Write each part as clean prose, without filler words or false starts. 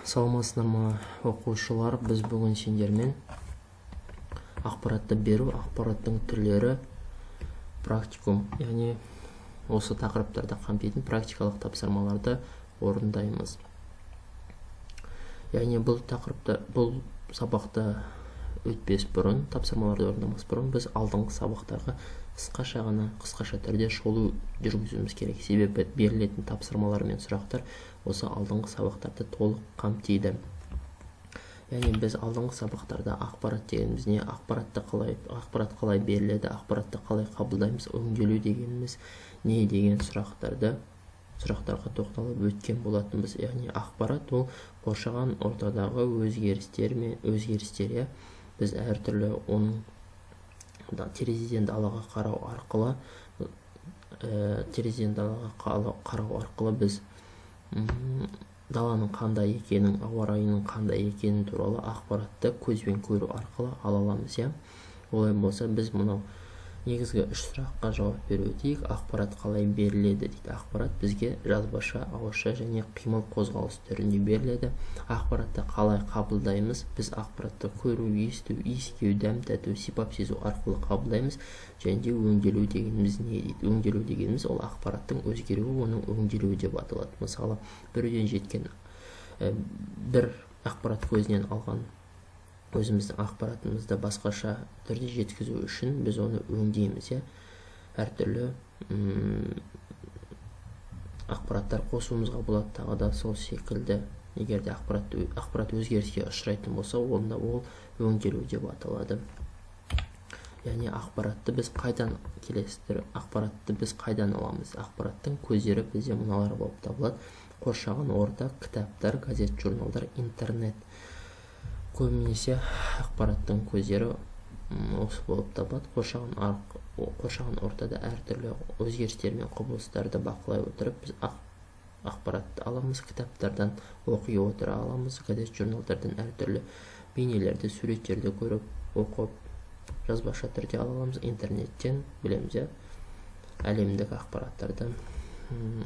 Саламатсыздар ма, оқушылар! Біз бүгін сендермен ақпаратты беру, ақпараттың түрлері, практикум, яғни осы тақырыптарды қамтитын практикалық тапсырмаларды орындаймыз. Яғни бұл тақырыпта, бұл сабақты өтпес бұрын, тапсырмаларды орындамас бұрын біз алдыңғы сабақтарға қысқаша ғана, қысқаша түрде шолу жүргізуіміз керек, себебі берілетін тапсырмалар мен сұрақтар осы алдыңғы сабақтарды толық қамтиды. Яғни біз алдыңғы сабақтарда ақпарат дегеніміз не, ақпаратты қалай, ақпарат қалай беріледі, ақпаратты қалай қабылдаймыз, өңделу дегеніміз не деген сұрақтарға тоқталып өткен болатынбыз. Яғни ақпарат ол қоршаған ортадағы өзгерістер мен өзгерістер, иә. Біз әртүрлі оның терезеден далаға қарау арқылы, терезеден далаға қарау арқылы біз даланың қандай екенін, ауа райының қандай екені туралы ақпаратты көзбен көру арқылы ала аламыз, иә. Олай болса, біз мынау негізгі үш сұраққа жауап беріп өтейік. Ақпарат қалай беріледі дейді. Ақпарат бізге жазбаша, ауызша және қимыл, қозғалыс түрінде беріледі. Ақпаратты қалай қабылдаймыз? Біз ақпаратты көру, есту, иіскеу, дәм тату, сипап сезу арқылы қабылдаймыз. Және де өңделу дегеніміз не дейді. Өңделу дегеніміз ол ақпараттың өзгеруі, оның өңделуі деп аталады. Мысалы, біреуден жеткен, бір ақпарат көзінен алған өзіміздің ақпаратымызды басқаша түрде жеткізу үшін біз оны өңдейміз, иә. Әртүрлі ақпараттар қосуымызға болады, тағы да сол секілді. Егер де ақпарат өзгеріске ұшырайтын болса, онда ол өңделу деп аталады. Яғни ақпаратты біз қайдан, келесі, ақпаратты біз қайдан аламыз? Ақпараттың көздері бізде мыналар болып табылады: қоршаған орта, кітаптар, газет, журналдар, интернет. Көбінесе ақпараттың көздері осы болып табылады. Қоршаған ортада әртүрлі өзгерістер мен құбылыстарды бақылай отырып, біз ақпаратты аламыз. Кітаптардан оқи отыра аламыз, газет, журналдардан әртүрлі бейнелерді, суреттерді көріп, оқып, жазбаша түрде ала аламыз. Интернеттен білеміз, иә, әлемдік ақпараттарды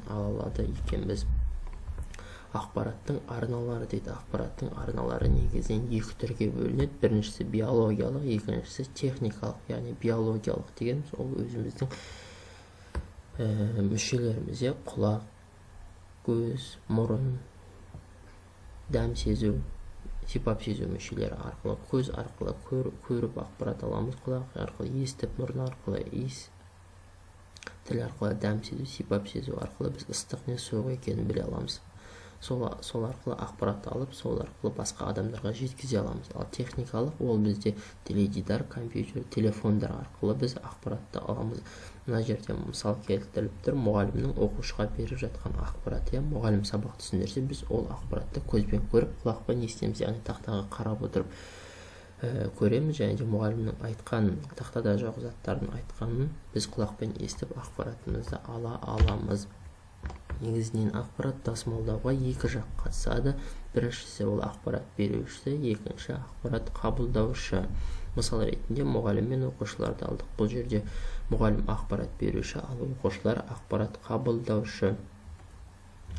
ала алады екенбіз. Ақпараттың арналары дейді. Ақпараттың арналары негізінен екі түрге бөлінеді: біріншісі биологиялық, екіншісі техникалық. Яғни биологиялық дегеніміз ол өзіміздің мүшелеріміз, иә: құлақ, көз, мұрын, дәм сезу, сипап сезу мүшелері арқылы, көз арқылы көріп ақпарат аламыз, құлақ арқылы естіп, мұрын арқылы иіс, тіл арқылы дәм сезу, сипап сезу арқылы біз ыстық не суық екенін біле аламыз. Сол арқылы ақпарат алып, сол арқылы басқа адамдарға жеткізе аламыз. Ал техникалық ол бізде теледидар, компьютер, телефондар арқылы біз ақпаратты аламыз. Мына жерде мысал келтіріліп тұр: мұғалімнің оқушыға беріп жатқан ақпараты, иә. Мұғалім сабақ түсіндірсе, біз ол ақпаратты көзбен көріп, құлақпен естиміз, яғни тақтаға қарап отырып көреміз және де мұғалімнің айтқан, тақтада жоқ заттардың айтқанын біз құлақпен естіп, ақпаратымызды ала аламыз. Негізінен ақпарат тасымалдауға екі жақ қатысады: біріншісі ол ақпарат беруші, екінші ақпарат қабылдаушы. Мысал ретінде мұғалім мен оқушыларды алдық. Бұл жерде мұғалім ақпарат беруші, ал оқушылар ақпарат қабылдаушы.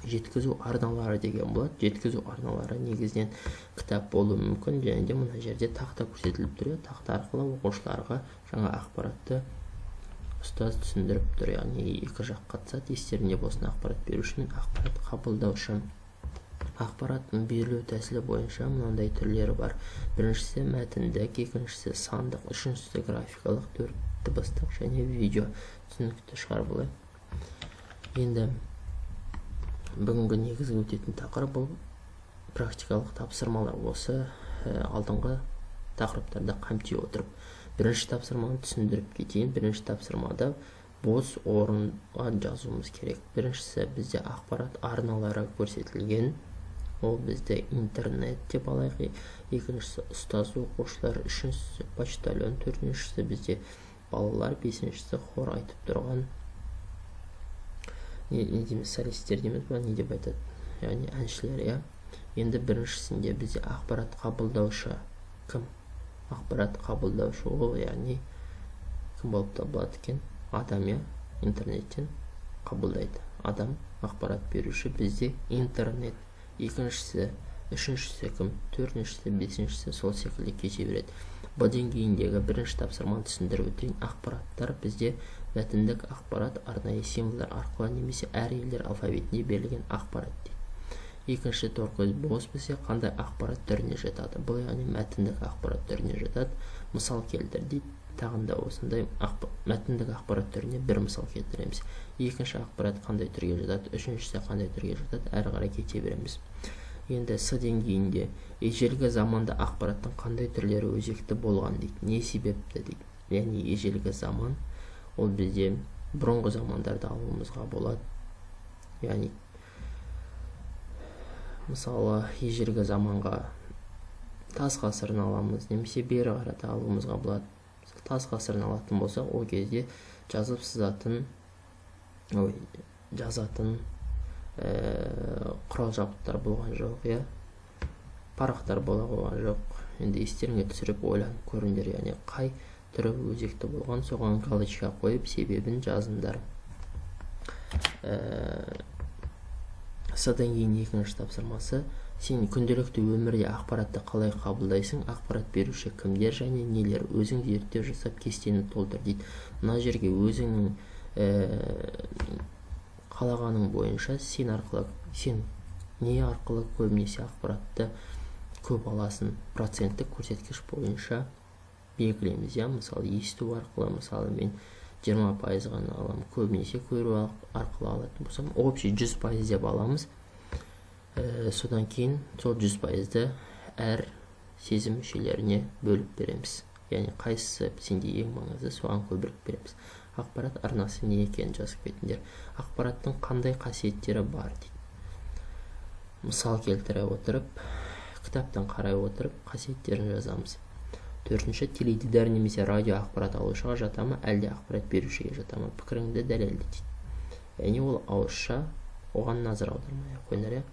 Жеткізу арналары деген болады. Жеткізу арналары негізінен кітап болуы мүмкін және де мына жерде тақта көрсетіліп тұр, иә. Тақта арқылы оқушыларға жаңа ақпаратты ұстаз түсіндіріп тұр. Яғни екі жақ қатысады, естерінде болсын: ақпарат беруші мен ақпарат қабылдаушы. Ақпараттың берілу тәсілі бойынша мынандай түрлері бар: біріншісі мәтіндік, екіншісі сандық, үшіншісі графикалық, төрт дыбыстық және видео. Түсінікті шығар бұл. Енді бүгінгі негізгі өтетін тақырып бұл практикалық тапсырмалар. Осы алдыңғы тақырыптарды қамти отырып, бірінші тапсырманы түсіндіріп кетейін. Бірінші тапсырмада бос орынға жазуымыз керек. Біріншісі бізде ақпарат арналары көрсетілген, ол бізде интернет деп алайық. Екіншісі ұстаз, оқушылар, үшіншісі почтальон, төртіншісі бізде балалар, бесіншісі хор айтып тұрған, не дейміз, солисттер дейміз ба, не деп айтады, яғни әншілер, иә. Енді біріншісінде бізде ақпарат қабылдаушы кім? Ақпарат қабылдаушы ол, яғни, кім болып табылады екен? Адам, иә, интернеттен қабылдайды адам. Ақпарат беруші бізде интернет. Екіншісі Үшіншісі кім? Төртіншісі, бесіншісі, сол секілді кете береді. Б деңгейіндегі бірінші тапсырманы түсіндіріп өтейін. Ақпараттар бізде мәтіндік ақпарат, арнайы символдар арқылы немесе әр елдер алфавитінде берілген ақпарат дейді. Екінші, торкөз бос бізде қандай ақпарат түріне жатады? Бұл, яғни, мәтіндік ақпарат түріне жатады. Мысал келтір дейді. Тағы да осындай мәтіндік ақпарат түріне бір мысал келтіреміз. Екінші ақпарат қандай түрге жатады? Үшіншісі қандай түрге жатады? Әрі қарай кете береміз. Енді С деңгейінде ежелгі заманда ақпараттың қандай түрлері өзекті болған дейді, не себепті дейді. Яғни ежелгі заман ол бізде бұрынғы замандарды алуымызға болады. Яғни, мысалы, ежелгі заманға тас ғасырын аламыз немесе бері қарата алуымызға болады. Тас ғасырын алатын болсақ, ол кезде жазып сызатын, ой, жазатын құрал жабдықтар болған жоқ, иә, парақтар бола қойған жоқ. Енді естеріңе түсіріп, ойланып көріңдер, яғни қай түрі өзекті болған, соған галочка қойып, себебін жазыңдар. Содан кейін екінші тапсырмасы: сен күнделікті өмірде ақпаратты қалай қабылдайсың? Ақпарат беруші кімдер және нелер? Өзің зерттеу жасап, кестені толтыр дейді. Мына жерге өзіңнің қалағаның бойынша, сен не арқылы көбінесе ақпаратты көп аласың, проценттік көрсеткіш бойынша белгілейміз, иә. Мысалы, есту арқылы, мысалы, мен 20% ғана аламын, көбінесе көру арқылы алатын болсам, общий 100% деп аламыз. Содан кейін сол 100%-ды әр сезім мүшелеріне бөліп береміз, яғни қайсысы сенде ең маңызды, соған көбірек береміз. Ақпарат арнасы не екенін жазып кетіңдер. Ақпараттың қандай қасиеттері бар дейді. Мысал келтіре отырып, кітаптан қарай отырып, қасиеттерін жазамыз. Төртінші, теледидар немесе радио ақпарат алушыға жата ма, әлде ақпарат берушіге жата ма? Пікіріңді дәлелде дейді. Яғни ол ауызша, оған назар аудармай ақ қойыңдар, иә.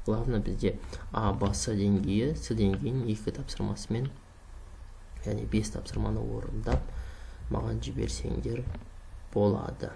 Главное, бізде А, Б, С деңгейі, С деңгейінің екі тапсырмасымен, яғни бес тапсырманы орындап, маған жіберсеңдер болады.